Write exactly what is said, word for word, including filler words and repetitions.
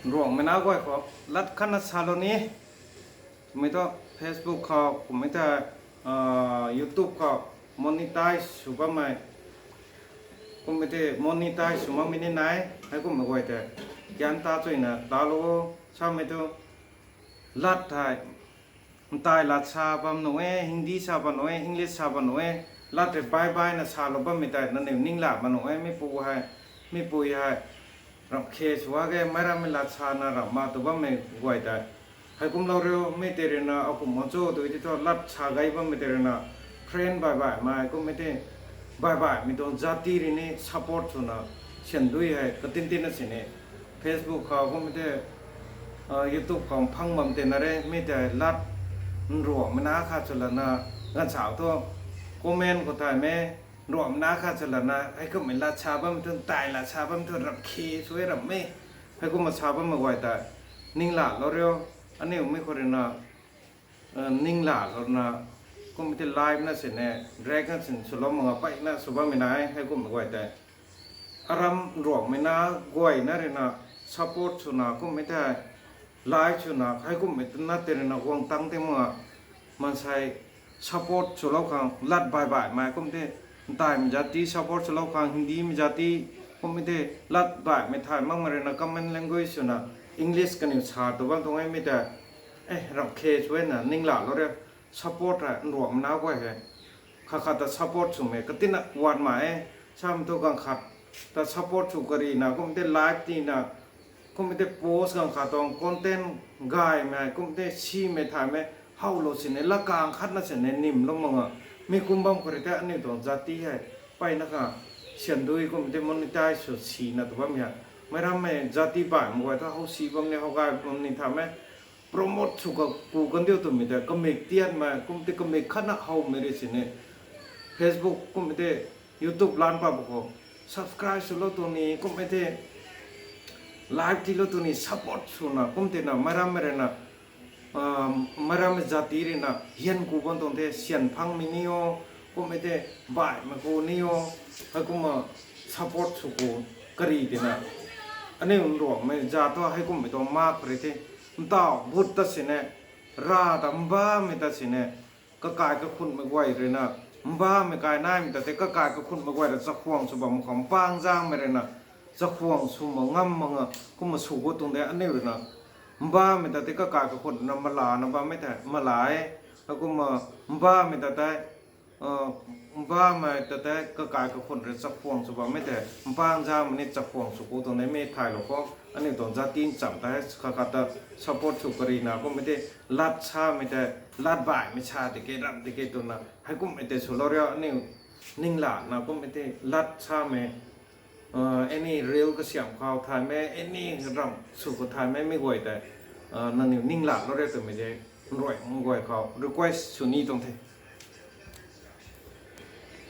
Nruanghmei nac guay khou lat khatna salou ni. Kummei thu Facebook khou, kummei ta, YouTube khou monetize sw bammei, kummei tei monetize sw makmei ni nai, heikumhmei guay tei gyan ta chuyna talou o. Samei thu lat thei, ntai lat sa bam nuh e, Hindi sa bam nuh e, English sa bam nuh e, lat rui bai baina salou bammei tei nangniw ningla bam nuh e, mipu hei, mipui hei, ramh khe sw ge, meic rammei lat sana ramh ma tu bammei guay tei. Heikumlou riu, mi tei ruina akum ma cho tu ti thu lat sa gay bammei tei ruina, friend bai baihmei, kummei tei bai baihmei tuang jati rui ni support swna, syan dui hei katin tina sini. Facebook khou kummei tei, YouTube khou phang bam tei na re, mi tei lat nruanghmei nac khat swlana, ganvsau thu comment khou thaymei, nruanghmei nac khat swlana, heikumhmei lat sa bammei thu, ntai lat sa bammei thu, ramh khe sw e ramh e, heikumna sa bammei guay tei ninglalou riu, aniu mi khou ruina, ningla louna, kummei tei live na sini, direct na sini swlou mak nga, mpeyna sw bammei nai, heikumhmei guay tei. Aram nruanghmei nac guayna ruina support swna, kummei tei live swna, heikumhmei tana tei ruina guang tang tei mak nga, maansei support swlou khang lat bai baihmei, kum tei ntaimei jati support swlou khang, Hindimei jati, kummei tei lat baihmei thay makmei ruina common language swna, English kaniw sa tu bam tuang e mi tei. E, ramh khe sw e na ninglalou riu, support hei nruanghmei nac guay hei khat khat ta support swmei katina wat ma e. Samei thu ganv khat ta support sw karina, kummei tei live tina, kummei tei post ganv khat tuang content gaymei, kummei tei simei thaymei howlou sini, lat kang khatna sini nimlou mak nga. Mi kum bam khou rui tei aniu tuang jati hei mpeyna kha, syan dui kummei tei monetize sw sina tu bammei hei, meic rammei jati baihmei guay thu howsi bam ni, how gay bam ni thaymei promote sw kaku kandiu twmei tei kamik tianmei, kum tei kamik khatna howmei rui sini, Facebook kummei tei YouTube lan pa bu khou subscribe swlou tu ni, kummei tei like tiilou tu ni, support swna, kum tei na meic rammei ruina, meic rammei jati ruina hian ku bam tuang the, syan phangmei ni o, kummei tei baihmei ku ni o, heikumna support sw ku kari tina, aniu nruanghmei za thu heikumhmei tuang mak khou rui the, ntau but ta sini, ra ta mbamei ta sini, kakai kakhunhmei guay ruina, mbamei kai naimei ta tei kakai kakhunhmei guay rui chakhwang sw bam khou, mpang zaengmei ruina chakhwang sw mak ngam mak nga, kumna sw gut tuang de aniu ruina. Mbamei ta tei kakai kakhunhna malana bammei tei mala e, kumna mbamei ta tei, mbamei ta tei kakai kakhunh rui chakhwang sw bammei tei mpang zaengmei ni chakhwang sw gut tuang de mi thaylou khou, aniu tuang jati nchamc ta hei khat khat ta support sw karina, kummei tei lat samei tei, lat baihmei sa tiki ramh tiki twna, heikumhmei tei swlou riu, aniu ninglana kummei tei lat samei, any reel kasiamh khou thaymei, any ramh sw khou thaymei mi guay tei, nangniw ninglalou riu twmei tei, nruanghmei guay khou request sw ni tuang the.